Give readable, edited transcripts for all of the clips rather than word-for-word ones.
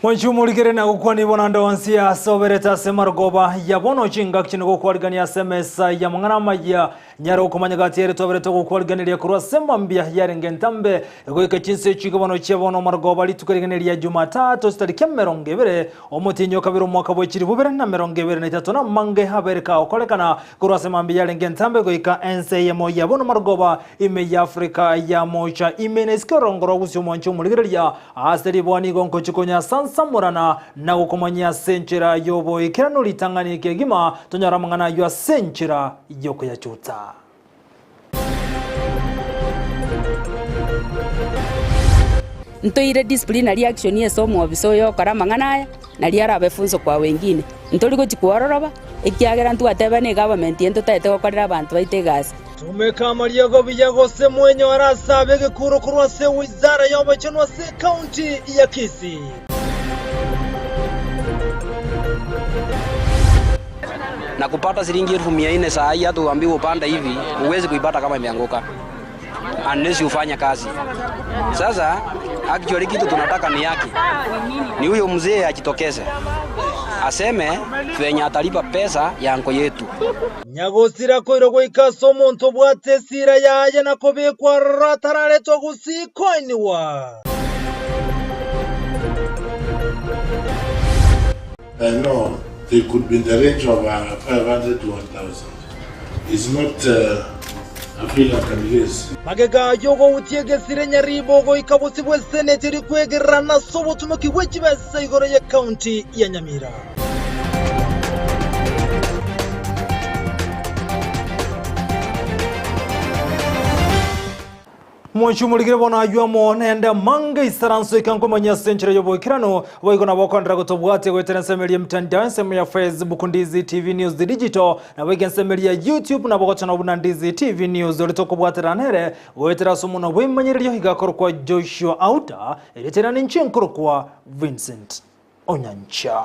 Mwanchi omorikere na gokwanigwa naende onsi ase oberete ase marogoba ya bono chingaki chine gokwarigania ase emesa y'amang'ana amaya nyare okomanya gati ere twaberete gokwariganeria korwa ase mambia yarenge entambe goika chinsa echigo bono chia bono marogoba rituko rigene ria Jumatatu chitariki 20 omotienyi o kabere omwaka bwe chilifu bibere na 23 na amange abere kagokorekana Korwa ase mambia yarenge entambe goika ense eyemo ya bono marogoba ime y'Afrika ya Moocha ime na isiko erongo rwa gusii omwanche omorigereria ase riboa nigo nkochia konyasansamorana na gokomanyia ase enchera y'oboikeranu ritang'ani kegima tonyore amang'ana ayio ase enchera y'okoyachuta. Ntoire disciplinary action ase omwofisa oyo okora amang'ana aya, nario arabe funzo kwa wengine. Ntori gochia kwororoba, ekiagera ntwateba ne egovernment eye ntotaete gokorera abanto baito egasi. Tumeka amariogo buya gose mwenyore ase abe egekuro korwa ase wizara y'obochenu ase ekaunti ya Kisii. Na kupata shilingi elfu mia nne saa hii hata uambiwe upande hivi huwezi kuipata kama imeanguka unless ufanye kazi. Sasa actually kitu tunataka ni yake ni huyo mzee ajitokeze aseme venye atalipa pesa ya anko yetu. Nyagosira koirwa goika ase omonto obwate esira yaye na kobekwa aroro atararetwa gose koenigwa. I know they could be in the range of uh, 500 to 1,000. It's not uh, a figure I can guess. Magega y'ogoutia egesire nyaribo goika bosio bw'eseneti eria kwegererana ase obotumoki bwe chibesa igoro y'ekaunti ya Nyamira. Mwanche omorigire bono aywo amo nende amange isaranso eka nkomanya ase enchera y'oboikeranu, boigo nabo okoenderera gotobwatia goetera ensemo eria emitandao, ensemo ya Facebook Ndizi TV News Digital, naboigo ensemo eria ya YouTube nabo ogochana buna Ndizi TV News ore tokobwaterana nere goetera ase omonwa bw'emanyererio iga akorokwa Joshua Auta, erieta riane inche nkorokwa Vincent. Onyancha.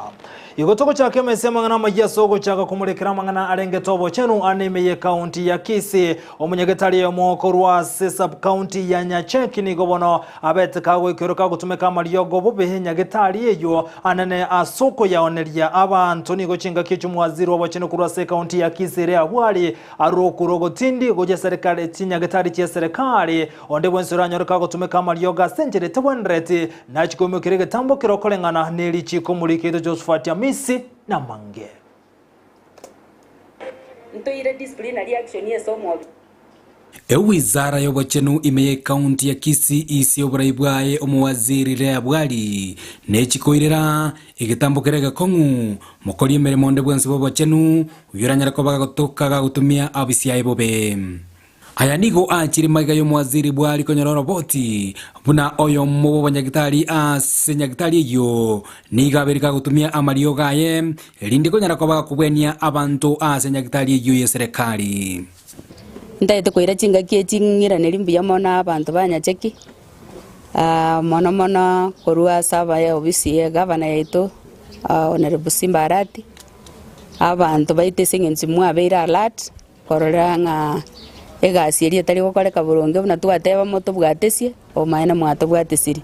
Igo togochaka emesa y'amang'ana amayia ase ogochaka komorekera amang'ana arengete obochenu ane ime y'ekaunti ya Kisii. Omonyagetari oyomo korwa ase sub-county ya Nyacheki nigo bono abete kagoikerwa kagotumeka amariogo bobe nyagetari eyio anene ase okoyaoneria abanto. Nigo chingaki echio mwaziri obochenu korwa ase ekaunti ya Kisii ere abwo are arokure ogotindi gochia serikali chinyagetari chi'eserekari. Onde bwensi oranyore kagotumeka amariogo ase enchera etabwenereti Nachie koimokeria egetambo keria okoreng'ana ne richiiko omorikeito Josephat Amisi namange. Ntoire disciplinary action ase omobere. Ewizara y'obochenu ime y'ecounty ya Kisii ise oborai bwaye omowaziri Leah Bwali nechikoirera egetambo kere egekong'u mokori emeremo onde bwensi bw'obochenu oyio oranyare koba gagotoka gagotumia abisi aye bobe. Aya nigo achire magega y'omwaziri bwari konyora oroboti, buna oyomo bw'abanyagitari ase nyagitari eyio, nigo abeire kagotumia amariogo aye, erinde konyara koba gakobwenia abanto ase nyagitari eyio y'eserekari. Ntagete koira chingaki echi ng'iranerie mbuya mono abanto ba Nyacheki, mono mono korwa ase abaye ofisi ya egavana yaito Honourable Simba Arati, abanto baito ase eng'encho mwabeire alert. Korora ng'a egasi eria etari gokoreka boronge buna twateba motobwatesie, obomaene mwatobwatesirie.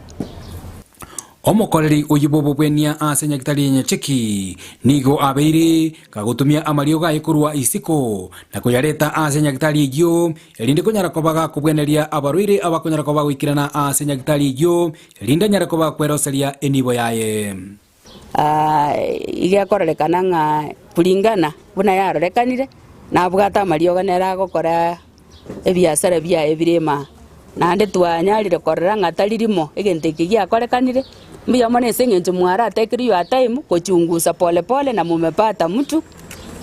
Omokoreri oyio bw'obobwenia ase nyagitari ya Nyacheki nigo abeire kagotumia amariogo aye korwa isiko na koyareta ase nyagitari eyio, erinde konyara koba gakobweneria abarwaire abakonyara koba goikerana ase nyagitari eyio, erinde anyare koba kweroseria enibo yaye. Iga ekororekana ng'a kulingana buna yarorekanire, nabwate amariogo nere agokora ebiasara biaye bire imaa. Naende twanyarire korora ng'a tari rimo egento eke giakorekanire, mbuya mono ase eng'encho mwaratekeire your time kochungusa pole pole na mumepata mtu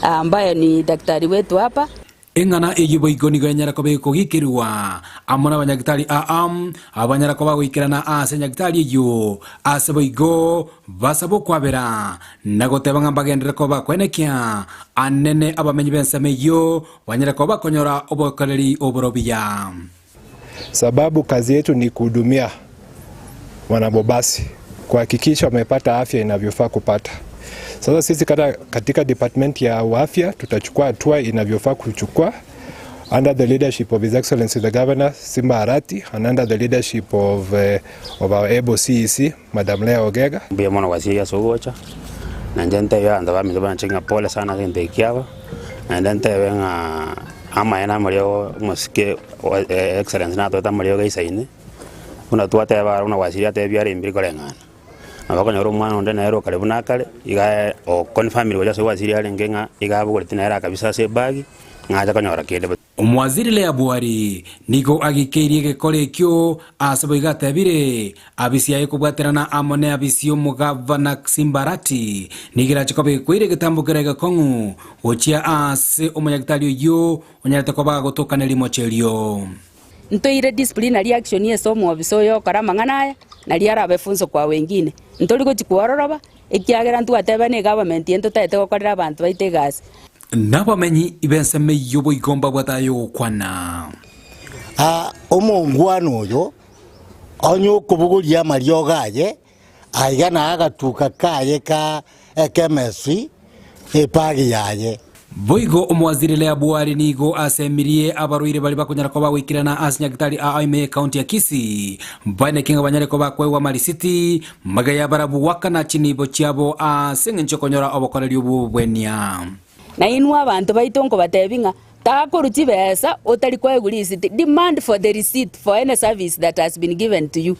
ambaye ni daktari wetu hapa. Eng'ana eyio boigo nigo enyare koba ekogikerigwa amo nabanyagitari aa, abanyare koba goikerana ase nyagitari eyio, ase boigo basabe okwabera, na goteba ng'a mbagenderere koba bakwenekia anene abamenyi b'ensemo eyio banyare koba bakonyora obokoreri oborobuya. Sababu kazi yetu ni kuhudumia wanabobasi, kuhakikisha wamepata afya inavyofaa kupata. Sasa sisi kata, katika department ya afya tutachukua hatua inavyofaa kuchukua. Under the leadership of His Excellency the Governor, Simba Arati, and under the leadership of, of our able CEC, Madam Leah Ogega. Mbuya mono gwasiria ase ogocha, na inche ntebe abanto baminto banche ng'a pole sana ase egento eke kiabo, naende ntebe ng'a amaene amariogo omosike Excellency natoete amariogo aisaine, buna twateba aro buna gwasiria atebia are mbiri koreng'ana. Nabo okonyora omwana onde nere okare buna akare, iga oconfirmire gocha ase gwasiria arenge ng'a iga abogoreti nere akabisa ase ebag, ng'a ache konyora kende. Omwaziri Lea Bwari nigo agikeirie egekora ekio ase boigo atebire, Abisi aye kobwaterana amo ne abisi y'omogavana Simbarati nigo erache koba ekoira egetambo keria egekong'u gochia aase omonyagitari oyio onyarete koba agotokana rimocho erio. Ntoire disciplinary action ase omwobisa oyo okora amang'ana aya, nario arabe funzo kwa wengine. Ntori gochia kwororoba, ekiagera ntwateba ne egovernment eye ntotaete gokorera abanto baito egasi. Nabamenyi b'ensemo eyio boigo mbabwate ay'ogokwana. Aa, omongwana oyo onye okobogoria amariogo aye, aiga na agatuka kaye ka ekemeswi, epagi yaye. Boigo omowaziri Leah Bwari nigo asemirie abarwaire baria bakonyara koba goikerana ase nyagitari aa ime y'ecounty ya Kisii baeneke ng'a banyare koba koegwa amarisiti magega ya barabwo goakana chinibo chiabo ase engencho y'okonyora obokoreri obwo bw'obobwenia. Na inwe abanto baito nkobatebi ng'a takorwa chibesa otari koegwa risiti, demand for the receipt for any service that has been given to you.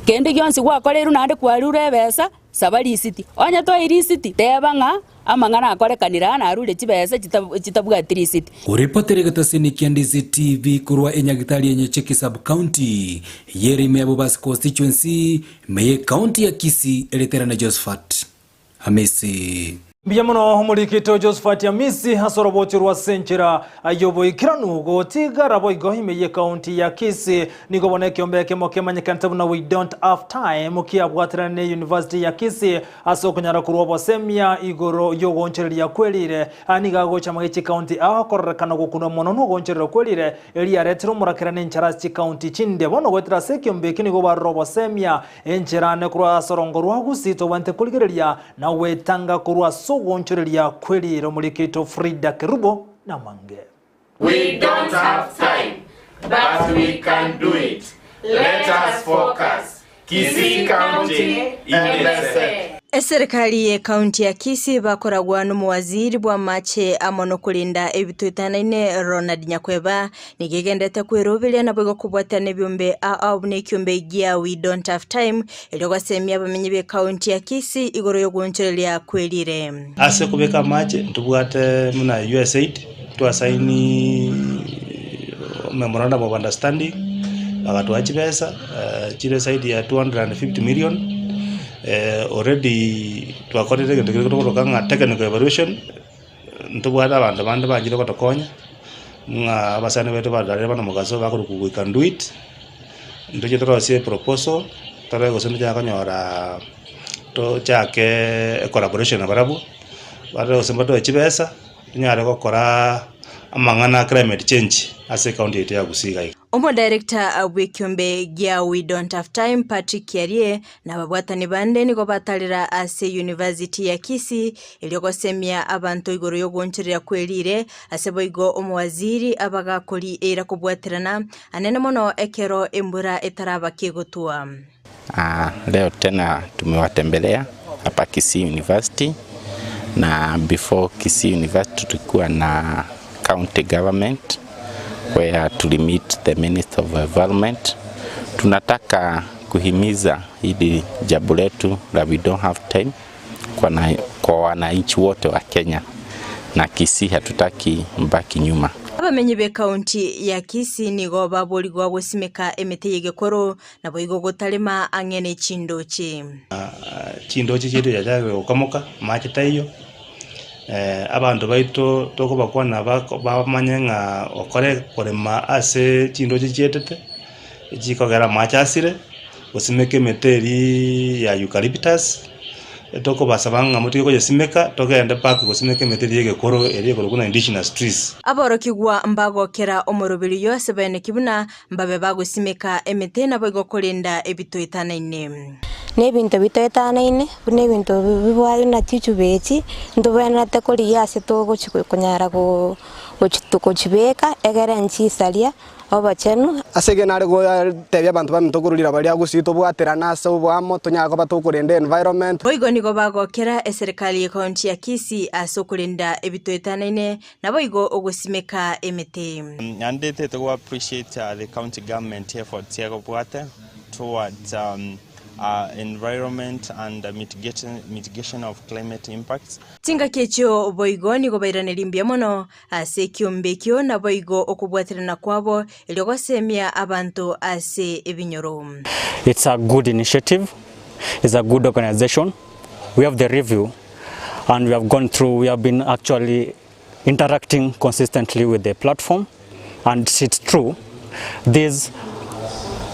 Kende gionsi gwakoreirwe naende kwarure ebesa, saba risiti. Onye toi risiti, teba ng'a Amang'ana akorekanire aa narure chibesa chitabwati risiti. Koripotera egetasini kia Ndizi TV korwa enyagitari ya Nyacheki Sub-County, eyere ime ya Bobasi Constituency, ime ye County ya Kisii, ereterane Josephat Hamisi. Mbuya mono omorikito Josephat Amisi ase orobocho rwa ase enchera y'oboikeranu gotigara boigo ime y'ecounty ya Kisii. Nigo bono ekeombe ekemo kemanyekanete buna We Don't Have Time kiabwaterane ne University ya Kisii Ase okonyara korwa obosemia igoro y'ogoonchoreria kwerire, aya nigo agocha amage chikaunti ao kororekana gokunwa mono nogoonchorera kwerire, erio yaretire omorakera nenchara ase chikaunti chinde. Bono goetera ase ekiombe eke nigo barora obosemia enchera ane korwa ase orongo rwa Gusii tobwenerete korigereria na gwetanga korwa ase ogoonchoreria kwerire. Omoriki oito Frida Kerubo namange. We don't have time, but we can do it. Let us focus. Kisii County Imese. Eserikari y'Ekaunti ya Kisii bakoragwa n'omowaziri bw'amache amo nokorinda ebitoetanaine Ronald Nyakweba nigo egenderete kweroberia naboigo kobwatana ebiombe ao ao buna ekiombe gia We Don't Have Time erio gosemia abamenyi b'Ekaunti ya Kisii igoro y'ogoonchoreria kwerire. Ase okobeka amache ntobwate buna USAID. Twasaini memorandum of understanding, bagatoa chibesa chire zaidi ya 250 million, already twakorire egento keria tokoroka ng'a technical evaluation, ntobwate abanto bande banchire gotokonya, ng'a abasani baito batarire bono mogaso bakorokwa we can do it, ntoche torosie eproposal, torore gose ntochake konyora tochake ecollaboration nabarabwo, barore gose mbatoe chibesa. Tonyare gokora amang'ana a climate change ase ecounty yaito ya Gusii iga iga. Omodirector bw'ekiombe gia We Don't Have Time Patrick Kiarie na ababwatani bande nigo batarera ase University ya Kisii erio gosemia abanto igoro y'ogoonchoreria kwerire ase boigo omowaziri abagakori eira kobwaterana anene mono ekero embura etaraba kegotwa. Leo tena tumewatembelea hapa Kisii University na before Kisii University tulikuwa na county government where tulimeet the Minister of Environment. Tunataka kuhimiza hili jambo letu la we don't have time kwa, na, kwa wananchi wote wa Kenya na Kisii hatutaki mbaki nyuma. Abamenyi b'ekaunti ya Kisii nigo baborigwa gosimeka emete y'egekoro Naboigo gotarema ang'e ne chindoche. Chindoche chiaito chiachakire gokamoka, amache taiyo, abanto baito tokobakwana bamanye ng'a okore korema ase chindoche chietete, chikogera amache asire, gosimeka emete eria ya eucalyptus, tokobasaba ng'a motige koyesimeka, togende back gosimeka emete eria ya egekoro eria ekorokwa buna indigenous trees. Aborokigwa mbagokera omoroberi oyio ase baeneki buna Mbabe bagosimeka emete naboigo korenda ebitoetanaine. Na ebinto bitoetanaine, buna ebinto bibwate buna chichuba echi, ntobwenerete korigia ase togochi konyara Gochibeka egere nchisaria obochenu. Ase igo nare gotebia abanto baminto korwa riroba ria Gusii tobwaterane ase oboamo tonyare koba tokorenda environment. Boigo nigo bagokera eserekari y'ecounty ya Kisii ase okorenda ebitoetanaine naboigo ogosimeka emete. Naende tetogo appreciate the county government efforts egobwate towards environment and mitigation of climate impacts. Chingaki echio boigo nigo bairanerie mbuya mono ase ekiombe ekio naboigo okobwaterana kwabo erio gosemia abanto ase ebinyoro. It's a good initiative, it's a good organization, we have the review and we have gone through, we have been actually interacting consistently with the platform and it's true there's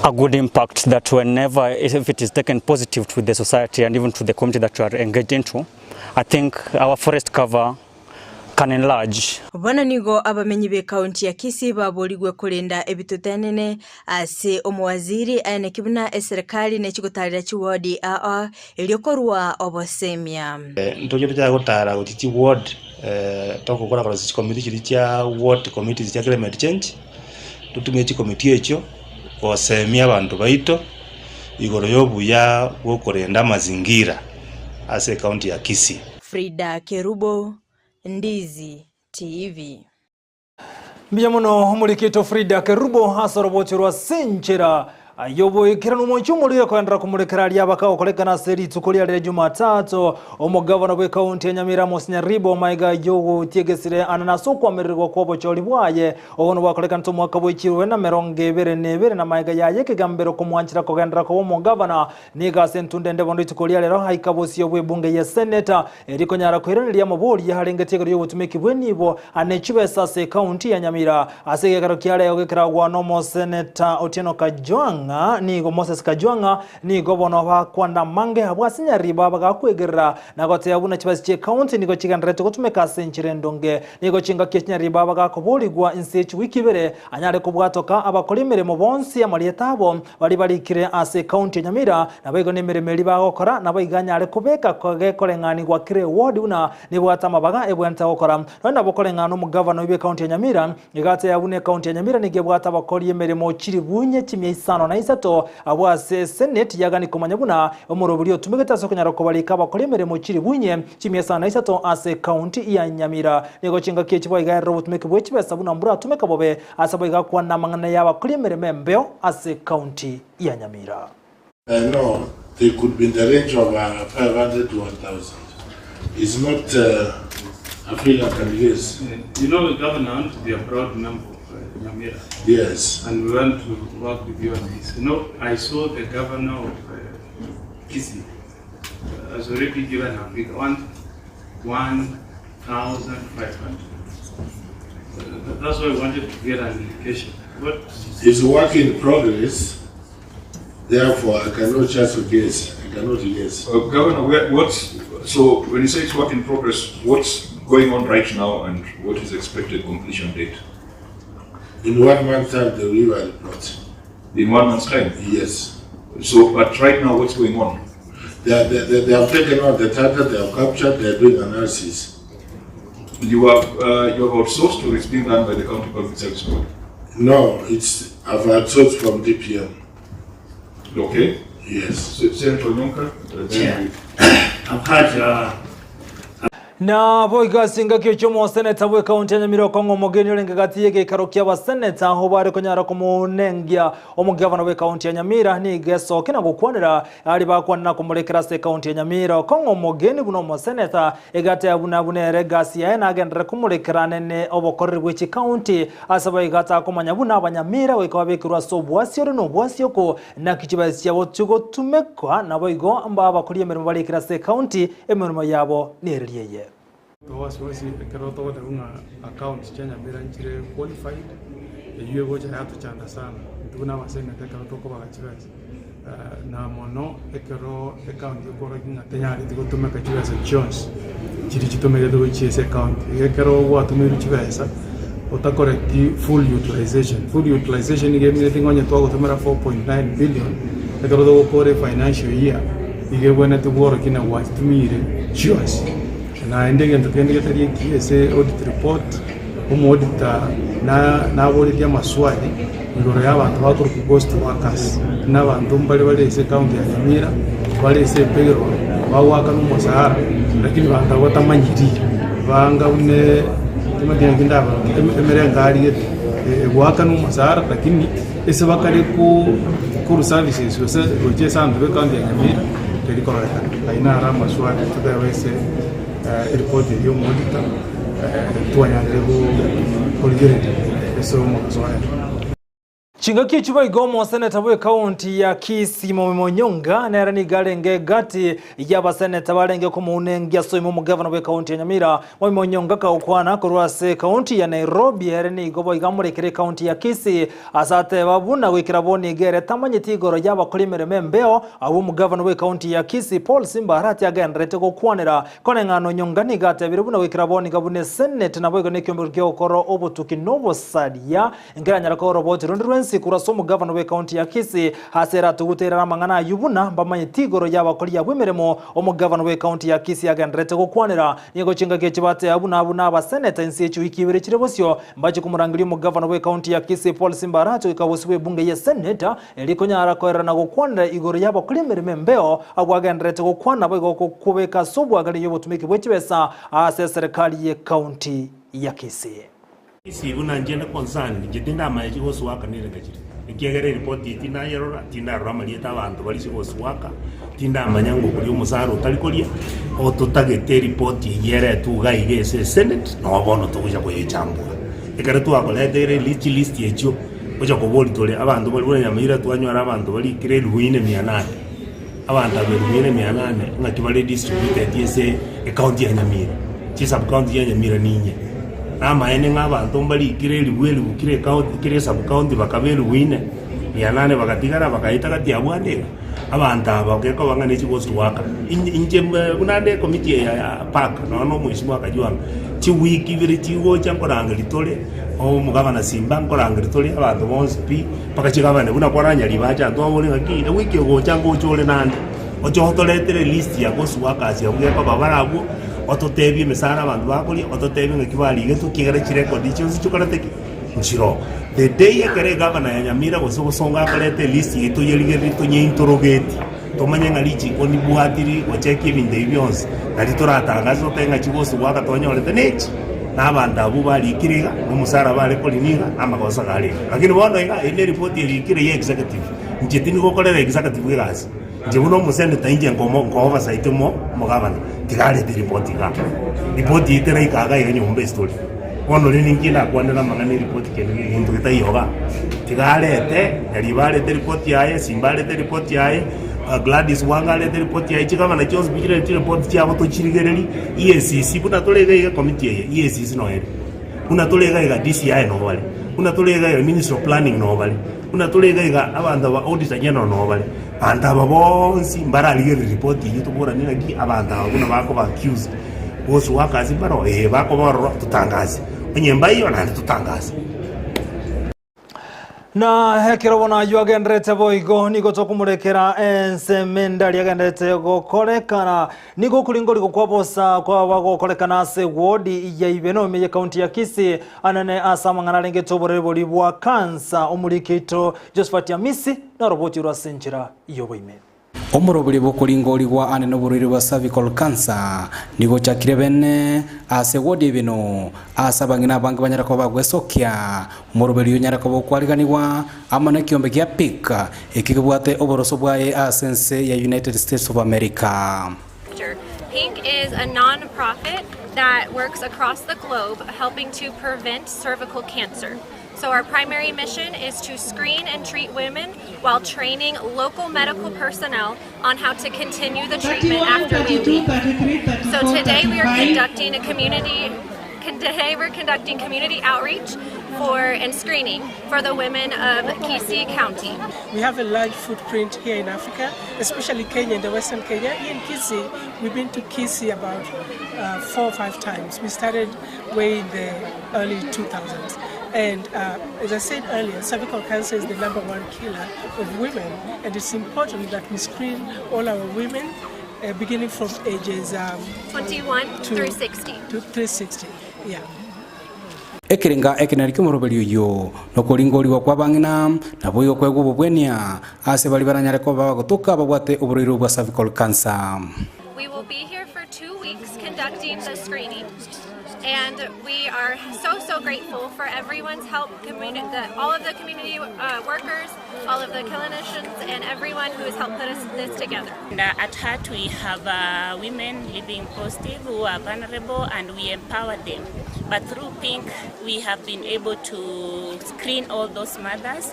a good impact that whenever if it is taken positive to the society and even to the community that you are engaged into I think our forest cover can enlarge. Bono nigo abamenyi b'ekaunti ya Kisii baborigwe korenda ebituto enene ase omowaziri aeneki buna eserekari nechigotarera chiwodi aa erio korua obosemia. Ntoche tochake gotara gochia chiward togokora korosia chikomiti chiria chia ward committees chia climate change, totumie chikomiti echio gosemia abanto baito igoro ya obuya bwa okorenda amazingira ase ecounty ya Kisii. Frida Kerubo, Ndizi TV. Mbuya mono omorikito Frida Kerubo ase orobocho rwa Senchera y'oboikeranu omochie omorwire koenderera komorekera aria bakagokorekana ase rituko ria rire Jumatatu. Omogavana bw'ekaunti ya Nyamira Amos Nyaribo maiga y'ogotiegesire ane nase okwamererigwa kw'obochori bwaye obo nobwakorekanete omwaka bw'echirwe na 21 na maiga yaye ekegambero komwanchera kogenderera koba omogavana Nigo ase entunda ende bono rituko ria rero aika bosio bw'ebunge ye seneta eria konyara koiraneria amaboria arengetie igoro y'obotumeki bw'enibo ane chibesa ase ekaunti ya Nyamira. Ase egekaro kia reo gekeragwa n'omoseneta Otieno Kajwang'a nigo Moses Kajwang'a nigo bono bakwana amange abwo ase Nyaribo bagakwegerera na goteba buna chibesa chi'ekaunti nigo chigendererete gotumeka ase enchera endonge. Nigo chingaki echi Nyaribo bagakoborigwa inse ye chiwiki ibere anyare kobwatoka abakori emeremo bonsi amarieta abo Baria barikire ase ekaunti ya Nyamira naboigo nemeremo eria bagokora naboigo anyare kobeka gekoreng'anigwa kera eward buna nebwate amabaga ebwenerete gokora. Nonya nabo koreng'ana nomogavana oyio bw'ekaunti ya Nyamira iga ateba buna ekaunti ya Nyamira nigo ebwate abakori emeremo chiribunye chimia isano na isato abwo ase esenate yagani komanya buna omoroberi otumegete ase okonyara kobarika abakori emeremo chiribunye chimia isano na isato ase ekaunti ya Nyamira. Nigo chingaki echi boigo erere obotumeki bwechibesa buna mboratumeka bobe Ase boigo akwana amang'ana y'abakori emeremo embeo ase ekaunti ya Nyamira. I know they could be in the range of 500 to 1000. It's not a figure I can guess. You know, Governor, I want to be a proud member of Nyamira. Yes. And we want to work with you on this. You know, I saw the governor of Kisii has already given a figure, 1,500. That's why I wanted to get an indication. What It's a work in progress, therefore I cannot just guess. I cannot guess. Governor, where, what's, so when you say it's work in progress, what's going on right now and what is expected completion date? In 1 month time, they will give a report. In 1 month's time? Yes. So, but right now, what's going on? They have taken out the data, they have captured, they are doing analysis. You have outsourced, or it's being done by the County Public Service Board? No, I've outsourced from DPM. Okay. Yes. Senator Onyonka? Chair, I've had, Na boigo ase engaki echio omoseneta bw'ekaunti ya Nyamira okong'a omogeni orenge gati y'egeikaro ki'abaseneta aho bare konyara komonengia omogavana bw'ekaunti ya Nyamira nigo esoke na gokwanera aria bakwana na komorekera ase ekaunti ya Nyamira okong'a omogeni buna omoseneta egateba buna buna ere egasi yaye nagenderere komorekera nene obokoreri bwe chikaunti ase boigo atakomanya buna abanyamira goika babekerwe ase obwasi ore nobwasi oko naki chibesa chiabo chigotumekwa naboigo mbabakoria emeremo barekire ase ekaunti emeremo yabo nereria eye. Wasiwasi ekero togoteba ng'a accounts chia Nyamira nchire qualified, eyio egocha yatochanda sana intwe buna abaseneta ekero tokobaga chibesa. Na mono ekero ecounty ekorokia ng'a tenyareti gotumeka chibesa chionsi chiria chitumegete gochia ase ecounty. Iga ekero gwatumeirwe chibesa otakoreti full utilization, full utilization nigo emineti ng'a onye twagotumera 4.9 billion ekero togokora efinancial year nigo ebwenerete bworokia ng'a gwachitumire chionsi. Naende egento kende getari ekiya ase audit report. Omoodita naboretie amaswali igoro y'abanto bakorokwa ghost workers, buna abanto mbare bare ase ekaunti ya Nyamira, bare ase epayroll, bagoakana omosara lakini banto abwo batamanyiri, banga buna timanyeti naki ndabaroke, emerengo arigete egoakana omosara lakini ase bakare korwa services gose gochia ase abanto ba ekaunti ya Nyamira teri kororekana. Ayio naro amaswali totebe ase eripoti eria y'omoodita. Twanyarire korigereria ase omogaso oye. Chingaki echio boigo omoseneta bw'ekaunti ya Kisii Momi Monyonga nere nigo arenge egati y'abaseneta barenge komounengia ase oimo omogavana bw'ekaunti ya Nyamira. Momi Monyonga kagokwana korwa ase ekaunti ya Nairobi ere nigo boigo amorekire ekaunti ya Kisii ase ateba buna goikera bono iga ere tamanyeti igoro y'abakori emeremo embeo abwo omogavana bw'ekaunti ya Kisii Paul Simba Arati agendererete gokwanera Koreng'ana Onyonga nigo atebire buna goikera bono iga buna eseneti naboigo nekiombero ki'ogokora obotuki na obosaria nkeranyare koa oroboti rundi rwensi korwa ase omogavana bw'ekaunti ya Kisii ase eratugute erare amang'ana ayio buna mbamanyeti igoro y'abakori abwo emeremo omogavana bw'ekaunti ya Kisii agendererete gokwanera. Nigo chingaki echi bateba buna abwo nabaseneta inse ye chiwiki ibere chire bosio mbache komorangeria omogavana bw'ekaunti ya Kisii Paul Simba Arati goika bosio bw'ebunge y'eseneta Erio konyara koerera na gokwanera igoro y'abakori emeremo embeo, abwo agendererete gokwana boigo gokobeka ase obwagareria obotumiki bwe chibesa ase eserekari y'ecounty ya Kisii. Kisii buna inche nde concerned, inche tindamanya chigoswaka nere ngachire, ekiagera eripoti eye tindayerora, tindarora amarieta abanto baria chigoswaka, tindamanya ng'a okoria omosara otari koria, ototagete eripoti eyio eretwe iga iga ase esenate, nabo bono togocha koyechambua. Ekero twakoreteire chilist echio. Gocha koboria tore abanto baria buna Nyamira twanyora abanto barikire elifu ine mia nane, abanto aba elifu ine mia nane ng'aki bare distributed ase ecounty ya Nyamira, chisub county chia Nyamira ninye. Namaene ng'a abanto mbarikire elifu elifu kera ecounty kera esub county bakaba elifu ine mia nane bagatigara bakaeta gati abwo ande iga, abanto aba gekoba ng'a ne chighost worker. Inche buna nde ecommittee eye ya park nonya na omweshimiwa Kajwang', chiwiki ibere chigocha nkorangeria tore. Omogabana Simba nkorangeria tore abanto bonsi pi, mpaka chigabane buna kwaranya ribacha ntwabore ng'aki ewiki egocha ngocha ore nande, oche otoretere elist ya gose workers abwo gekoba barabwo, ototebie emesara abanto bakoria, ototebie ng'aki barigetwe ekiagera chirecord chionsi chikorete ki? Nchiroo. The day ekero egavana ya Nyamira gose Bosongo akoreta elist eye toyerigererie tonyeintorogetie, tomanye ng'a richiko ndibwatiri gochekia ebinto ebi bionsi, nari toratangaze totebe ng'a chigose worker twanyorete nechi. Na abanto abwo barikire iga, na omosara bare korina iga, na amagoso gare iga. Lakini bono iga, eye neripoti erikire ya executive. Inche tindi gokorera executive egasi. Inche buna omosenator inche nkomo nko oversight omo omogavana, tiga arete ripoti igaa. Ripoti eye teraika iga iga nyomba ase tore. Bono rende inki ndakwanere amang'ana eripoti kende gento getaiyo igaa. Tiga arete, Nyaribo arete ripoti yaye, Simba arete ripoti yaye, Gladys Wanga arete ripoti yaye, chigavana chionsi pi chirete chiripoti chiabo tochirigererie. EACC, buna tore iga iga ekomiti eye, EACC noyo ere, buna tore iga iga DCI noo bare, buna tore iga iga Ministry of Planning noo bare, buna tore iga iga abanto aba Auditor General noo bare, abanto aba bonsi mbararigereria ripoti eyio toboranie naki abanto aba buna bakoba accused, gose workers mbaro ee bakoba ororo totangase, onye mbaiyo naende totangase. Na ekero bono ayio agenderete boigo, nigo tokomorekera ensemo ende aria agenderete gokorekana. Nigo okoringorigwa kwa bosa kwaba gokorekana ase ewodi ya Ibeno ime y'ekaunti ya Kisii, anene ase amang'ana arengete oborwaire boria bwa kansa. Omoriki oito Josephat Amisi naroboti orwo ase enchera y'oboime. Omoroberi bw'okoringorigwa ane noborwaire bwa cervical cancer nigo ochakire bene ase ward ebino ase abang'ina abange banyare koba bagwesokia. Omoroberi oyo onyare koba okwariganigwa amo nekiombe gia PIC ekio kebwate oboroso bwaye ase ense ya United States of America. Pink is a non-profit that works across the globe helping to prevent cervical cancer. So our primary mission is to screen and treat women while training local medical personnel on how to continue the treatment after we leave. So today we are conducting a community today we're conducting community outreach for and screening for the women of Kisii County. We have a large footprint here in Africa, especially Kenya, in the Western Kenya. Here in Kisii, we've been to Kisii about uh, four or five times. We started way in the early 2000s. And uh, as I said earlier, cervical cancer is the number one killer of women, and it's important that we screen all our women uh, beginning from ages um, 21 to, through 60. To 360, yeah. Ekerenga ekenene ki'omoroberi oyio nokoringorigwa kw'abang'ina, naboigo koegwa obobwenia ase baria baranyare koba bagotoka babwate oborwaire bwa cervical cancer. We will be here for weeks conducting the screening. And we are so, so grateful for everyone's help, the, all of the community workers, all of the clinicians, and everyone who has helped put us this together. And at heart, we have women living positive who are vulnerable and we empower them. But through PINK, we have been able to screen all those mothers,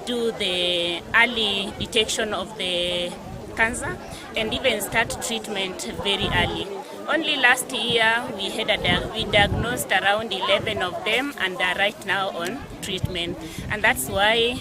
do the early detection of the cancer, and even start treatment very early. Only last year we had a we diagnosed around 11 of them and they are right now on treatment. And that's why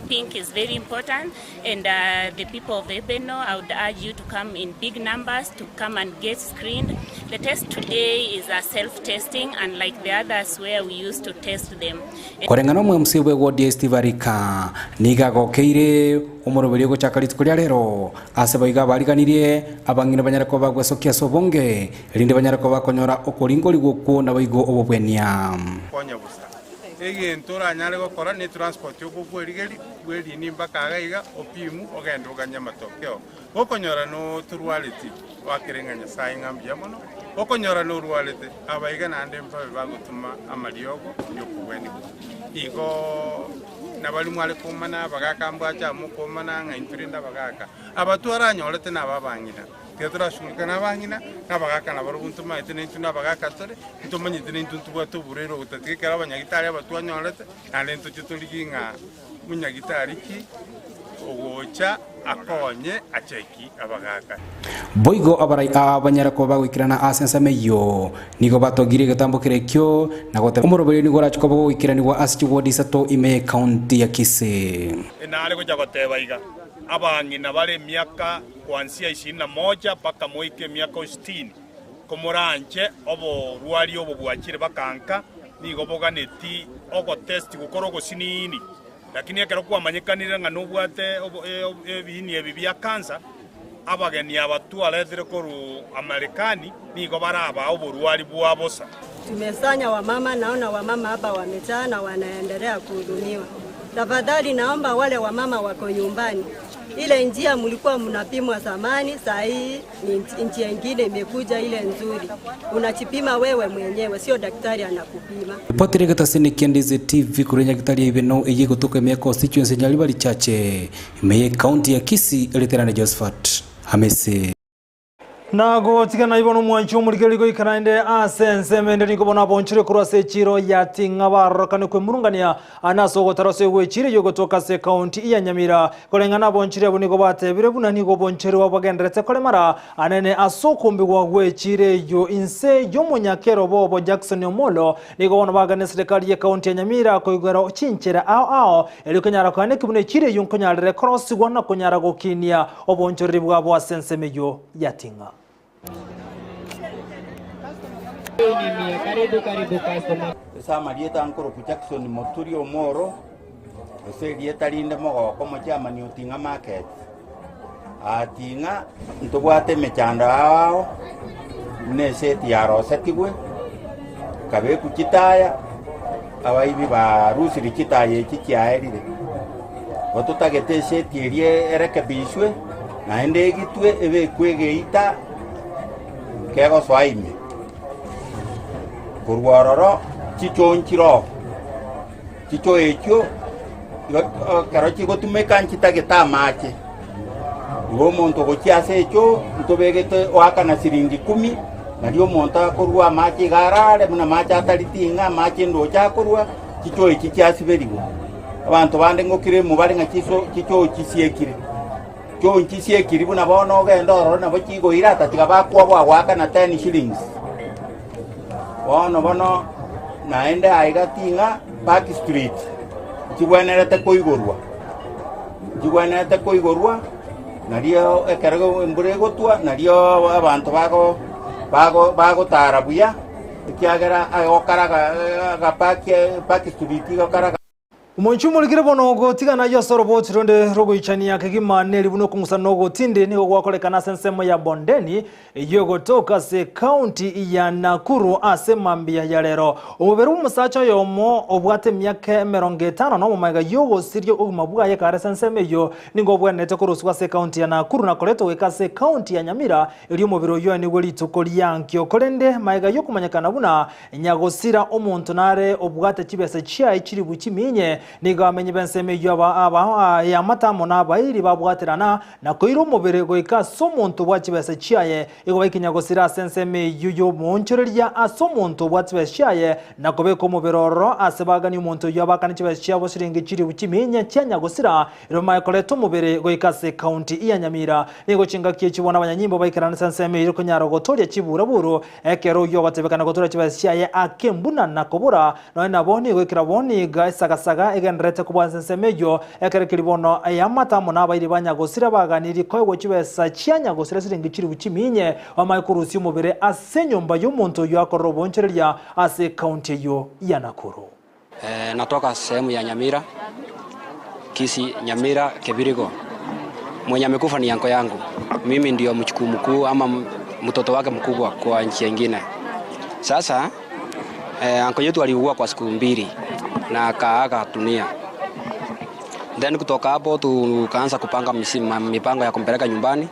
PINK is very important. And the people of Ebeno, I would urge you to come in big numbers to come and get screened. The test today is a self-testing, unlike the others where we used to test them. Koreng'ana omwemusi bw'egodi ya Steve Arika nigo agokeire omoroberi ogochaka rituko ria rero ase boigo abariganirie abang'ina banyare koba bagwesokia ase obonge, erinde banyare koba bakonyora okoringorigwa okwo naboigo obobwenia. Konya bosa. Egento oranyare gokora ne transport okobwerigeri bw'erini mpaka iga iga opimu ogende oganye amatokeo. Gokonyora notorwareti oakere ng'a Nyasae ng'a mbuya mono, gokonyora norwarete abaiga naende mbabe bagotoma amariogo y'okogwenigwa. Igo nabari mware komana abagaka mbwache amo komana ng'a intwe rende abagaka. Aba twaranyorete naba abang'ina, tiga torasugurika na abang'ina, na abagaka nabarobwo ntomaete naintwe na abagaka tore, ntomanyete naintwe ntobwate oborwaire ogotatiga ekero abanyagitari aba twanyorete, naende ntoche torigie ng'a monyagitari ki ogocha akonye acheki abagaka. Boigo abarai aa banyare koba bagoikerana ase ensemo eyio, nigo batogirie egetambo kera ekio, na goteba omoroberio nigo orache koba gogoikeranigwa ase chiwodi isato ime y'ecounty ya Kisii. Nare gocha goteba iga, abang'ina bare emiaka kuanzia ishirini na moja mpaka moike emiaka sitini, komoranche oborwari obo bwachire bakanka, nigo boganeti ogotesti gokora ogosiniini. Lakini ekero kwamanyekanire ng'a nobwate ebiini ebi bia kansa, abageni aba twaretire korwa Amarekani nigo barabaa oborwari bwa bosa. Tumesanya wamama, naona wamama hapa wamejaa na wanaendelea kuhudumiwa. Tafadhali naomba wale wamama wako nyumbani, ile njia mlikuwa mnapimwa zamani, saa hii ni njia ingine imekuja ile nzuri. Unajipima wewe mwenyewe, sio daktari anakupima. Ripoti ere egetasini kia Ndizi TV korwa Nyagitari ya Ibeno eyio egotoka ime ya constituency ya Nyaribari Chache ime ye county ya Kisii eriterane Josephat Hamisi. Nagotigana ibo nomwanchi omorikeri goika naende ase ensemo ende nigo bono abonchire korwa ase echiro ya Ting'a barorokane kwemurungania ane ase ogotara ase egwechiro eyio egotoka ase ekaunti ya Nyamira. Koreng'ana abonchire abwo nigo batebire buna nigo oboncheri obo bogendererete koremara anene ase okombigwa gw'echiro eyio inse y'omonyakero bobo Jackson Omolo. Nigo bono bagania eserekari y'ekaunti ya Nyamira koigwera chinchera ao ao erio konyara koaneki buna echiro eyio nkonyarere korosigwa na konyara gokinia obonchoreri bwabo ase ensemo eyio ya Ting'a. Ase amarieta nkorokwa Jackson Moturi Omoro, gose erieta rinde Mogoko Omochairman o Ting'a Market. Aa Ting'a ntobwate emechando ao ao, buna eseti yarosetigwe, ekabekwa chitaya, abaibi barusirie chitaya echi chiaerire. Igo totagete eseti eria erekebishwe, naende egitwe ebekwe egeita kegosoa ime. Korwa ororo chichoo nchiroo, chichoo echio igo ekero chigotumeka nchitagete amache, igo omonto ogochia ase echoo ntobegete oakana siringi kumi, nario omonto akorwa amache iga arare buna amache atari ting'a amache ndoche akorwa, chichoo echi chiasiberigwe. Abanto bande ngokira emobare ng'a chiso chichoo chisiekire. Choo nchisiekiri buna bono ogende ororo nabo chigoira tatiga bakwoboa goakana 10 shillings. Bono bono naende aiga ting'a Park Street nchigwenerete koigorwa, nchigwenerete koigorwa nario ekero embura egotwa nario abanto bago bago bagotara buya ekiagera agokaraga agapaki Park Street igokaraga. Omoinchi omorikire bono ogotigana ayio ase oroboti ronde rogoichania kegima neri buna okong'usa na ogotindi nigo gwakorekana ase ensemo ya Bondeni eyio egotoka ase ekaunti ya Nakuru ase mambia ya rero. Omobere bw'omosacha oyomo obwate emiaka emerongo etano nomo magega y'ogosiria obogima bwaye kare ase ensemo eyio nigo obwenerete korusigwa ase ekaunti ya Nakuru na koretwa goika ase ekaunti ya Nyamira erio omobere oyio oenigwe rituko riankio. Korende magega y'okomanyekana buna Nyagosira omonto nare obwate chibesa chiaye chilifu chiminye, nigo amenye b'ensemo eyio aba aba eamate amo nabairi babwaterana, na koira omobere goika ase omonto obwate chibesa chiaye. Igo baike nyagosira ase ensemo eyio y'omoonchoreria ase omonto obwate chibesa chiaye, na kobeka omobere ororo ase baganie omonto oyio abakane chibesa chiabo siringi chilifu chiminye chia nyagosira, erio bamanye koreta omobere goika ase ekaunti ya Nyamira. Nigo chingaki echi bono abanyanyimbo baikerana ase ensemo eyio konyara gotoria chiburaburu, Ekero oyio ogotebekana gotura chibesa chiaye akembuna na kobora, Nonya nabo nigo ekero bono iga esagasaga egendererete kobua ase ensemo eyio, ekero keria bono eamate amo nabairi ba nyagosira baganirie koegwa chibesa chia nyagosira siringi chilifu chiminye, bamanye korusia omobere ase enyomba y'omonto oyio akorera oboonchoreria ase ekaunti eyio ya Nakuru. Natoka sehemu ya Nyamira, Kisii, Nyamira, Kebirigo. Mwenye amekufa ni anko yangu. Mimi ndio mchukuu mkuu ama mtoto wake mkubwa kwa njia ingine. Sasa eh, anko yetu aliugua kwa siku mbili na akaaga dunia. Then kutoka hapo tukaanza kupanga mipango ya kumpeleka nyumbani,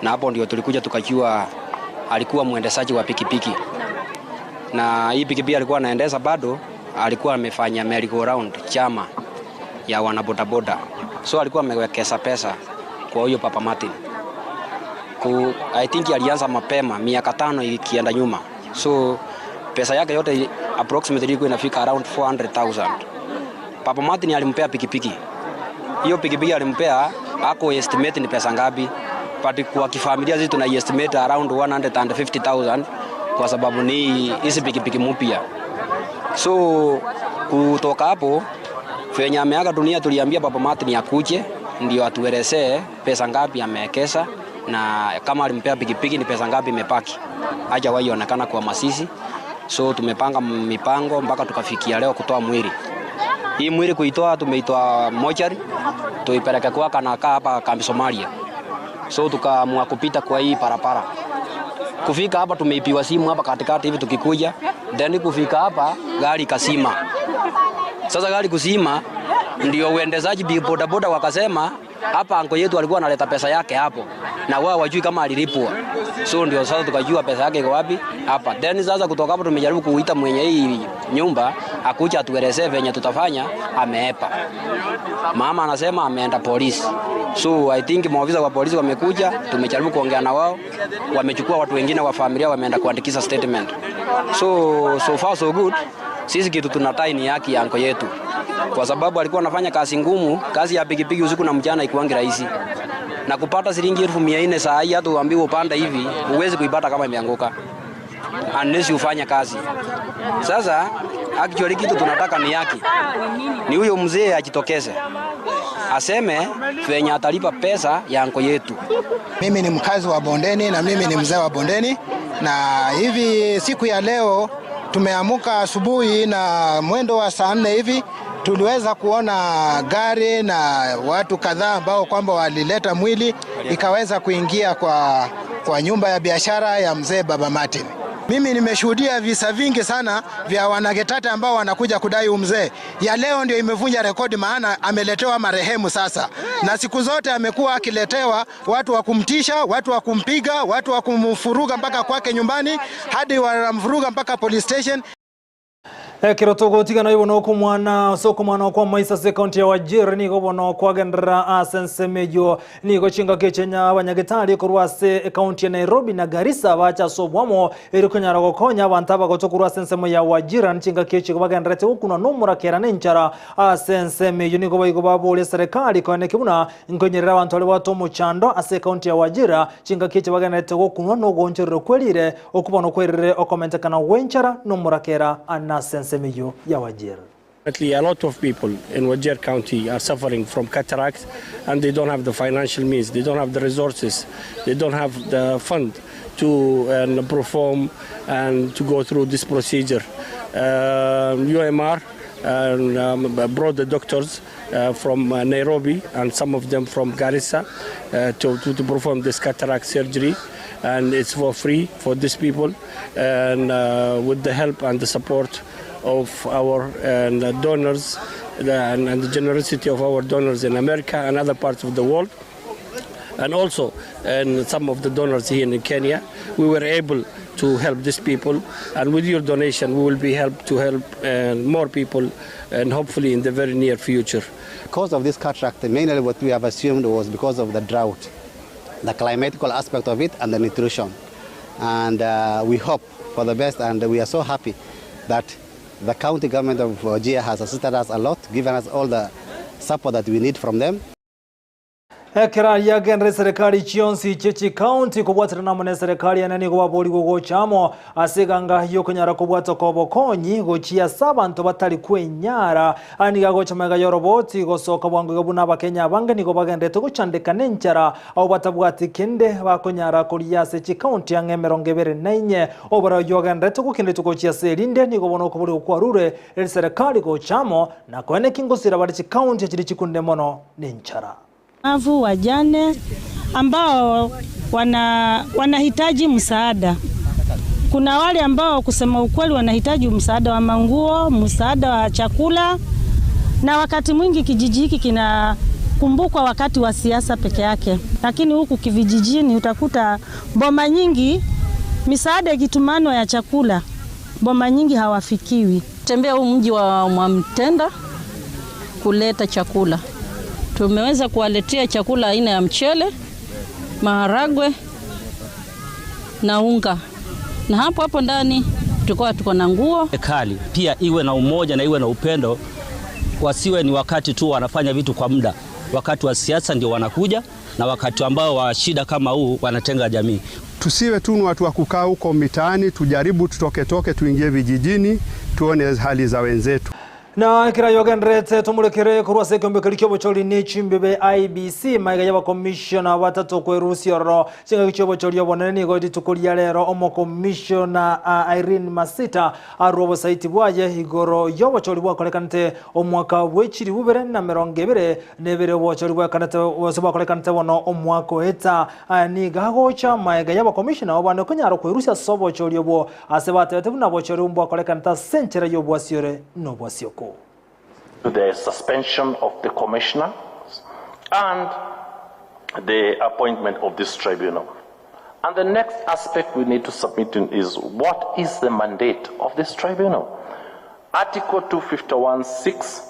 na hapo ndio tulikuja tukajua alikuwa mwendeshaji wa pikipiki na hii pikipiki alikuwa anaendesha bado alikuwa amefanya merry go round chama ya wanabodaboda, so alikuwa amewekeza pesa kwa huyo Papa Martin ku, I think alianza mapema miaka tano ikienda nyuma, so pesa yake yote approximately ilikuwa inafika around 400,000. Papa Martin alimpea pikipiki hiyo pikipiki alimpea ako estimate ni pesa ngapi, but kwa kifamilia sisi tuna estimate around 150,000 kwa sababu ni hizi pikipiki mpya. So kutoka hapo venye ameaga dunia, tuliambia Papa Martin akuje ndio atuelezee pesa ngapi amewekeza na kama alimpea pikipiki ni pesa ngapi imebaki. Hajawahi onekana kwa masisi, so tumepanga mipango mpaka tukafikia leo kutoa mwili. Hii mwili kuitoa, tumeitoa mochari tuipeleke kwa kanakaa hapa kambi Somalia. So tukaamua kupita kwa hii barabara. Kufika hapa tumeipiwa simu hapa katikati hivi tukikuja, then kufika hapa gari kasima. Sasa gari kusima ndio uendezaji bodaboda wakasema hapa anko yetu alikuwa analeta pesa yake hapo na wao wajui kama alilipwa, so ndio sasa tukajua pesa yake iko wapi hapa. Then sasa kutoka hapo tumejaribu kuita mwenye hii nyumba akuja atuelezee venye tutafanya, ameepa. Mama anasema ameenda polisi, so I think maofisa wa polisi wamekuja, tumejaribu kuongea na wao, wamechukua watu wengine wa familia wameenda kuandikisha statement. So so far so good. Sisi kitu tunatai ni haki ya anko yetu, kwa sababu alikuwa anafanya kazi ngumu, kazi ya pikipiki usiku na mchana ikuangi rahisi, na kupata shilingi 1400 saa hii, hata uambiwe upande hivi huwezi kuipata kama imeanguka unless ufanye kazi. Sasa actually kitu tunataka ni haki, ni huyo mzee ajitokeze aseme venye atalipa pesa ya anko yetu. Mimi ni mkazi wa Bondeni na mimi ni mzee wa Bondeni, na hivi siku ya leo tumeamuka asubuhi na mwendo wa saa nne hivi tuliweza kuona gari na watu kadhaa ambao kwamba walileta mwili ikaweza kuingia kwa, kwa nyumba ya biashara ya mzee Baba Martin. Mimi nimeshuhudia visa vingi sana vya wanagetata ambao wanakuja kudai umzee. Ya leo ndio imevunja rekodi, maana ameletewa marehemu sasa, na siku zote amekuwa akiletewa watu wa kumtisha, watu wa kumpiga, watu wa kumfuruga mpaka kwake nyumbani, hadi wanamfuruga mpaka police station. Ekero togotigana igo nokomwana ase okomwana okwa maiso ase ekaunti ya Wajir nigo bono kwagenderera ase ensemo eyio nigo chingaki echenya abanyagetari korwa ase ekaunti ya Nairobi na Garissa bacha ase obwamo eri konyara gokonya abanto abagoto korwa ase ensemo ya Wajir chingaki echi bagendererete gokunwa nomorakera na enchara ase ensemo eyio nigo baigo baboria serikali koeneki buna nkonyerera abanto baria babwate omochando ase ekaunti ya Wajir chingaki echi bagendererete gokunwa nogoonchorerwa kwerire okwo bono kwerire okomentekana gwenchara nomorakera ase ensemo eyio ya Wajir. Currently, a lot of people in Wajir County are suffering from cataract and they don't have the financial means, they don't have the resources, they don't have the fund to perform and to go through this procedure. UMR and brought the doctors from Nairobi and some of them from Garissa to, to, to perform this cataract surgery and it's for free for these people and with the help and the support of our donors and, and the generosity of our donors in America and other parts of the world and also and some of the donors here in Kenya, we were able to help these people. And with your donation, we will be help to help more people, and hopefully in the very near future. Because of this cataract, mainly what we have assumed was because of the drought, the climatical aspect of it, and the nutrition. And we hope for the best, and we are so happy that the county government of Wajir has assisted us a lot, given us all the support that we need from them. Ekero aria agenderere eserekari chionsi chie chikaunti kobwaterana amo neserekari ene nigo baborigwe gocha amo ase eganga y'okonyara kobwatoka obokonyi gochia ase abanto batari kwenyara. Aya nigo agocha magega y'oroboti gosoka bwango iga buna abakenya abange nigo bagenderete gochandeka nenchara abwo batabwati kende bakonyara koria ase chikaunti ang'e emerongo ebere na inye. Obore oyio ogenderete gokina rituko gochia ase erinde nigo bono okoborigwa kwarure eserekari gocha amo na koeneki ngosira bare chikaunti echiri chikunde mono nenchara. Walemavu, wajane ambao wana wanahitaji msaada. Kuna wale ambao kusema ukweli wanahitaji msaada wa manguo, msaada wa chakula, na wakati mwingi kijiji hiki kinakumbukwa wakati wa siasa peke yake, lakini huku kivijijini utakuta boma nyingi misaada ikitumanwa ya chakula, boma nyingi hawafikiwi. Tembea huu mji wa Mwamtenda kuleta chakula. Tumeweza kuwaletea chakula aina ya mchele, maharagwe na unga, na hapo hapo ndani tulikuwa tuko na nguo. Serikali pia iwe na umoja na iwe na upendo, wasiwe ni wakati tu wanafanya vitu kwa muda. Wakati wa siasa ndio wanakuja, na wakati ambao wa shida kama huu wanatenga jamii. Tusiwe tu ni watu wa kukaa huko mitaani, tujaribu tutoke toke, tuingie vijijini, tuone hali za wenzetu. Na ekero yogenderete tomorekere korwa ase ekeombe keria kia ne chimbebe IEBC maiga y'abakomishona batato kwerusia ororo chingaki chia obochori obonene nigo rituko ria rero omokomishona Irene Masita arwa obosaiti bwaye igoro y'obochori bwakorekanete omwaka bwa echiri bubere na emerongo ebere na ebere obochori bwekanete bwose bwakorekanete bono omwaka oeta. Niga agocha maiga y'abakomishona obane okonyara kwerusia ase obochori obwo ase batebete buna obochori bwakorekanete ase enchera y'obwasiore na obwasioko. To the suspension of the commissioner and the appointment of this tribunal. And the next aspect we need to submit in is what is the mandate of this tribunal? Article 251.6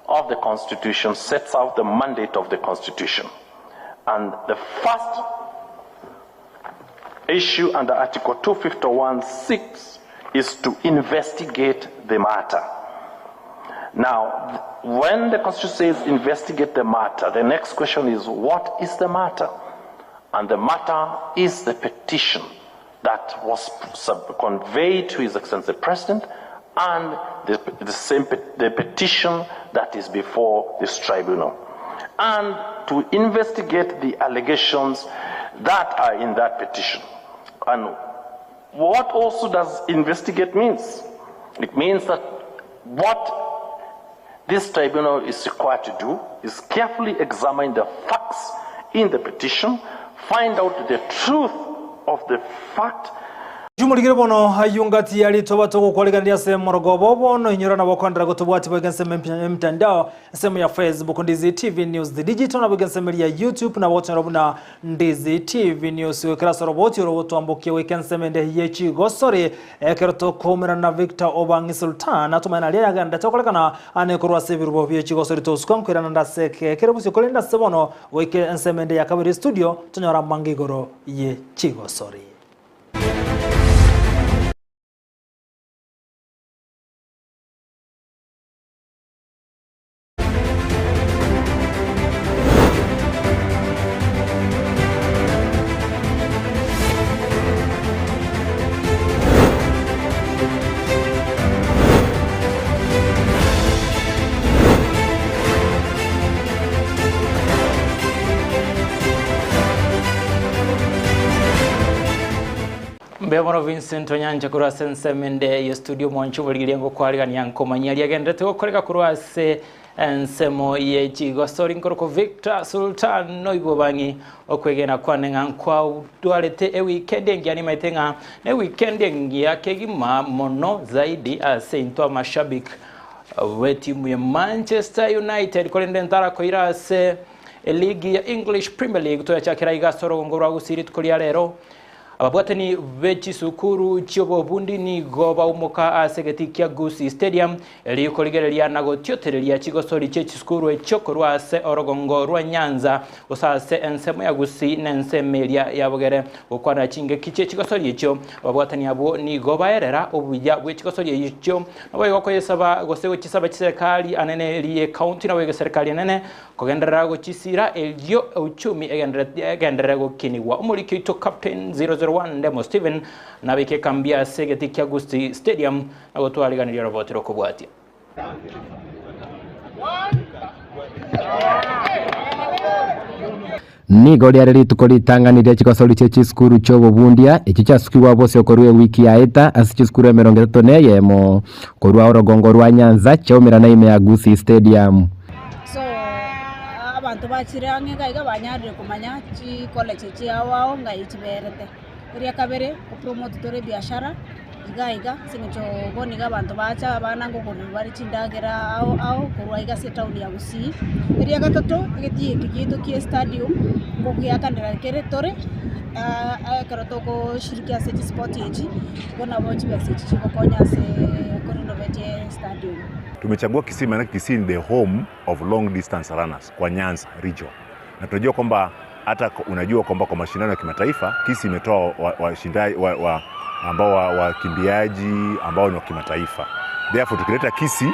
of the Constitution sets out the mandate of the Constitution. And the first issue under Article 251.6 is to investigate the matter. Now, when the Constitution says investigate the matter, the next question is what is the matter? And the matter is the petition that was conveyed to His Excellency the President and the same the petition that is before this tribunal. And to investigate the allegations that are in that petition. And what also does investigate means? It means that what this tribunal is required to do is carefully examine the facts in the petition, find out the truth of the fact. Jumurigire bono ayungati yali toba togokwarigania ase morogobo bono inyora nabo kwandira gotobwati bwege ensemo emtandao ensemo ya Facebook Ndizi TV News the Digital na bwege ensemo ya YouTube na bote buna Ndizi TV News wekera soroboti orobotwambokie weke ensemo ende yechigosori ekero tokomera na Victor Obangi Sultan atumana ria yagenda tokorekana ane korwa ase ebirubo bie chigosori tosuka nkwirana ndaseke ekero busio korenda ase bono weke ensemo ende ya kabere studio tonyora manga igoro ye chigosori. Mbuya mono Vincent Onyancha korwa ase ensemo ende ye studio mwanche oborigereria ngokwarigania nkomanyia riagenderete gokoreka korwa ase ensemo ye chigosori nkorokwa Victor Sultan noibo bang'i okwegena kwane ng'a nkwadwarete ewikendi engiya nimaete ng'a ne weekend engiya kegima mono zaidi ase intwe amashabik bw'etimu ya Manchester United korende ntarakoira ase eligi ya English Premier League toyachakera iga ase orogongo rwa Gusii rituko ria rero Ababwatani be chisukuru chi'obobundi nigo baumoka ase egetii kia Gusii Stadium erio korigereria na gotiotereria chigosori chie chisukuru echio korwa ase orogongo rwa Nyanza gose ase ensemo ya Gusii na ensemo eria ya Bogere. Gokwanera chingaki chie chigosori echio, ababwatani abwo nigo baerera obuya bwe chigosori echio naboigo koyesaba gose gochisaba chiserekari anene eri ye county naboigo eserekari enene Kogenderera gochisira erio euchumi egenderere gokinigwa. Omoriki oito Captain 001 Ndemo Stephen nabeke ekambi ase egetii kia Gusii Stadium na gotwariganiria oroboti rokobwatia. Nigo riare rituko ritang'ani rie chigosori chie chisukuru chi'obobundia echio chiasukigwa bosio korwa ewiki yaeta ase chisukuru 31 korwa orogongo rwa Nyanza chiaumerana ime ya Gusii Stadium. So abanto bachire ang'e iga iga banyarire komanya chicollege chiao ao ng'ai chiberete. Eria kabere, gopromote tore ebiashara iga iga ase eng'encho bono iga abanto bacha abana ngokorerwa bare chindagera ao ao korwa iga ase etown ya Gusii. Eria gatato, egetii eke giaito kia estadium ngogiakanera kere tore ekero togoshiriki ase chisport echi, igo nabo chibesa echi chigokonya ase korenovate estadium. Tumechagua Kisii maanake Kisii ni the home of long distance runners kwa Nyanza region na tunajua kwamba hata unajua kwamba kwa mashindano ya kimataifa Kisii imetoa washindai wa, wa, ambao wakimbiaji ambao ni wa kimataifa. Therefore tukileta Kisii,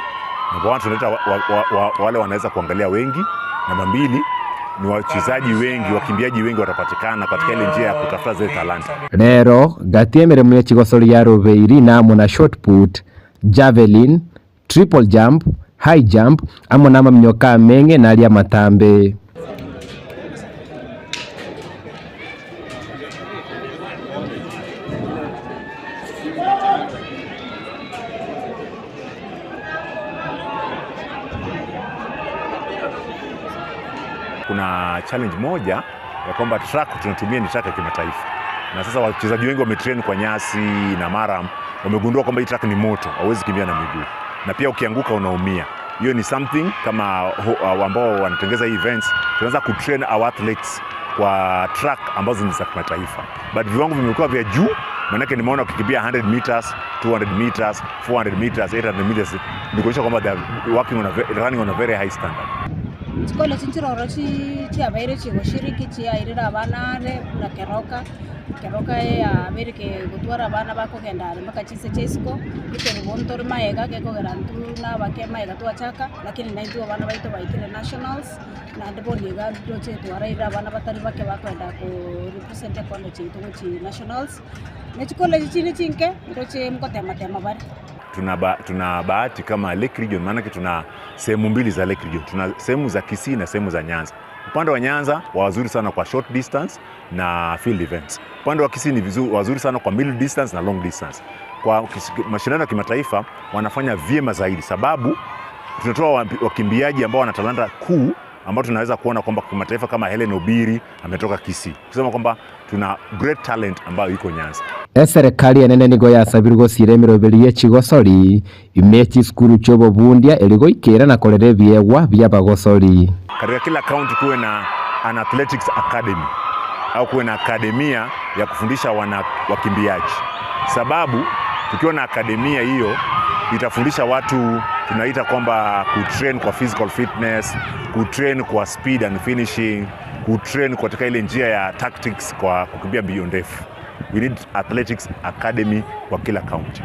namba one tunaleta wa, wa, wa, wale wanaweza kuangalia wengi. Namba mbili ni wachezaji wengi, wakimbiaji wengi watapatikana katika ile njia ya kutafuta zile talanta. Rero gati emeremo ye chigosori ya Robeiri namo na shot put, javelin, triple jump, high jump, amo namaminyoka ameng'e naria amatambe. Kuna challenge moja ya kwamba track tunatumia ni track ya kimataifa, na sasa wachezaji wengi wametrain kwa nyasi na maram, wamegundua kwamba hii track ni moto, hauwezi kimbia na miguu, na pia ukianguka unaumia. Hiyo ni something kama ambao wanatengeza hii events, tunaweza kutrain our athletes kwa track ambazo ni za kimataifa, but viwango vimekuwa vya juu, maanake nimeona ukikimbia 100 meters, 200 meters, 400 meters, 800 meters, ni kuonyesha kwamba they are working on a running on a very high standard. Chicollege nchiroro chiabeire chigoshiriki chiairire abana are buna Keroka, Keroka yabeire kegotwara abana bakogenda are mpaka chinse chia isiko, ekerubo ntore maega gekogera intwe na abake maega twachaka, lakini naintwe abana baito baikire nationals, naende bono iga ndoche twaraire abana batari bake bakoenda ko represent ecollege yaito gochia nationals, ne chicollege chinde chinke ndoche ngotema tema bare. Tuna, ba, tuna bahati kama Lake Region, maanake tuna sehemu mbili za Lake Region. Tuna sehemu za Kisii na sehemu za Nyanza. Upande wa Nyanza wazuri sana kwa short distance na field events. Upande wa Kisii ni vizuri, wazuri sana kwa middle distance na long distance. Kwa mashindano ya kimataifa wanafanya vyema zaidi, sababu tunatoa wakimbiaji ambao wana talanta kuu ambao tunaweza kuona kwamba kimataifa kama Helen Obiri ametoka Kisii, kusema kwamba tuna great talent ambayo iko Nyanza. Eserekari enene nigo yasabirwe gosiira emeroberi ye chigosori ime ye chisukuru chi'obobundia erio goikeera na korera ebiegwa bi'abagosori. Katika kila county kuwe na an athletics academy au kuwe na akademia ya kufundisha wana wakimbiaji, sababu tukiwa na akademia hiyo itafundisha watu tunaita kwamba kutrain kwa physical fitness, kutrain kwa speed and finishing, kutrain katika ile njia ya tactics kwa kukimbia mbio ndefu. We need athletics academy kwa kila county.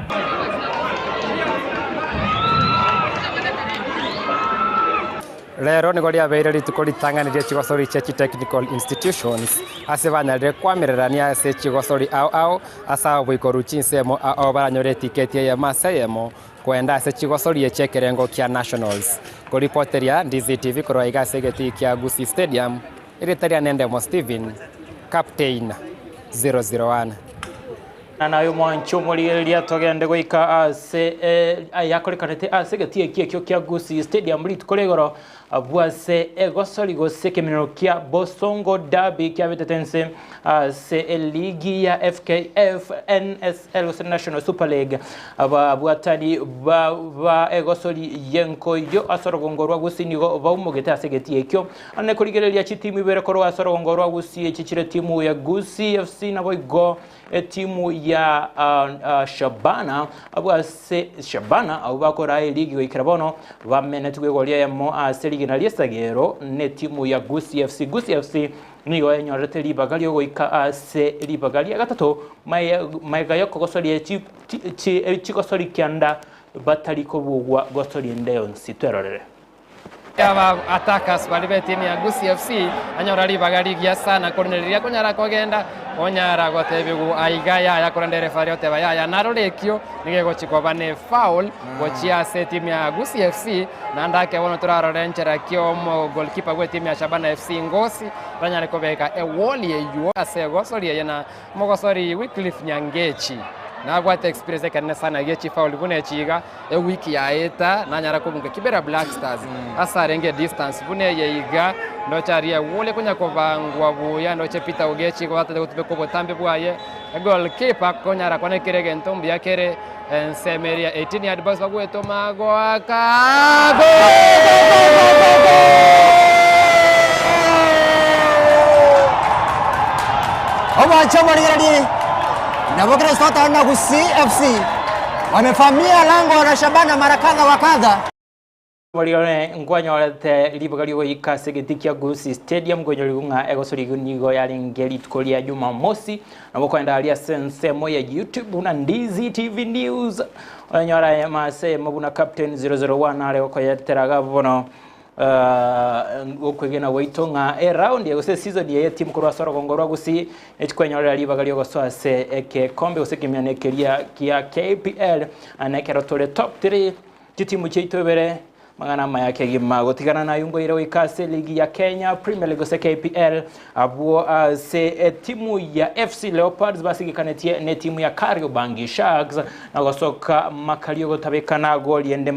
Rero nigo riabeire rituko ritang'ani rie chigosori chia chitechnical institutions ase banyarire koamererania ase chigosori ao ao ase oboikoru chinsemo ao ao baranyore etiketi eyemo ase eyemo koenda ase chigosori echi ekerengo kia nationals. Koripoteria Ndizi TV korwa iga ase egetii kia Gusii Stadium, erieta riane Ndemo Stephen, Captain 001. Na naye omwanche omorigereria togende goika ase ayakorekanete ase egetii ekio ekio kia Gusii Stadium rituko ria igoro abwo ase egosori gose ekeminero kia Bosongo Derby kiabetete nse ase eligi ya FKF NSL gose National Super League. Ababwatani ba ba egosori y'enkoyo ase orogongo rwa Gusii nigo baumogete ase egetii ekio. Ande korigereria chitimu ibere korwa ase orogongo rwa Gusii echi chire timu ya Gusii FC naboigo Etimu ya Shabana abwo ase Shabana abwo bakoraa eligi goikera bono bamenetigwe igoro ri'eyemo ase rigena ri'esagero n'etimu ya Gusii FC. Gusii FC nigo enyorete ribaga riogoika ase ribaga ria gatato magega y'okogosoria chigosori kianda batari kobugwa gosoria ende yonsi. Twerorere. Aba attackers baria b'etimu ya Gusii FC anyora ribaga rigiya sana korende riria akonyara kogenda onyara gotebigwa aiga yaya korende referee oteba yaya narore ekio nigo egochi koba ne foul gochia ase etimu ya Gusii FC naende ake bono torarore enchera ki omo goalkeeper bwe etimu ya Shabana FC Ngosi aranyare kobeka ewall eywo ase egosori eye na Omogosori Wycliffe Nyangechi nabwate experience ekenene sana gie chifauli buna echi iga, ewiki yaeta nanyara kobunga Kibera Black Stars ase arenge edistance buna eye iga, ndoche aria ewall ekonya kobangwa buya ndoche Peter Ogechi igo atete gotumeka obotambe bwaye, egoalkeeper konyara kwane kera egento mbuya kere ensemo eria 18 yard box bagwetoma goaka Omwanche omorigererie nabo Kristo otari na Gusii FC wamefamia lango la Shabana mara kadha wa kadha. Omorigererie nkwanyorete ribaga riogoika ase egetii kia Gusii Stadium nkonyorigwe ng'a egosorigwe nigo yarenge rituko ria Jumamosi. Nabo okoenda aria ase ensemo ya YouTube buna Ndizi TV News onyore aye mase eyemo buna Captain 001 are gokoyetera iga bono okwegena gwaito ng'a eround eye gose eseason eye etimu korwa ase orogongo rwa Gusii echikwenyorera ribaga riogosoa ase egekombe gose ekemiano ekeria kia KPL na ekero tore top 3 Chitimu chiaito ibere, mang'ana amaya kegima. Gotigana naye ngoire goika ase eligi ya Kenya Premier League gose KPL abwo ase etimu ya FC Leopards basigekanetie netimu ya Kariobangi Sharks na gosoka makario gotabekana goli ende.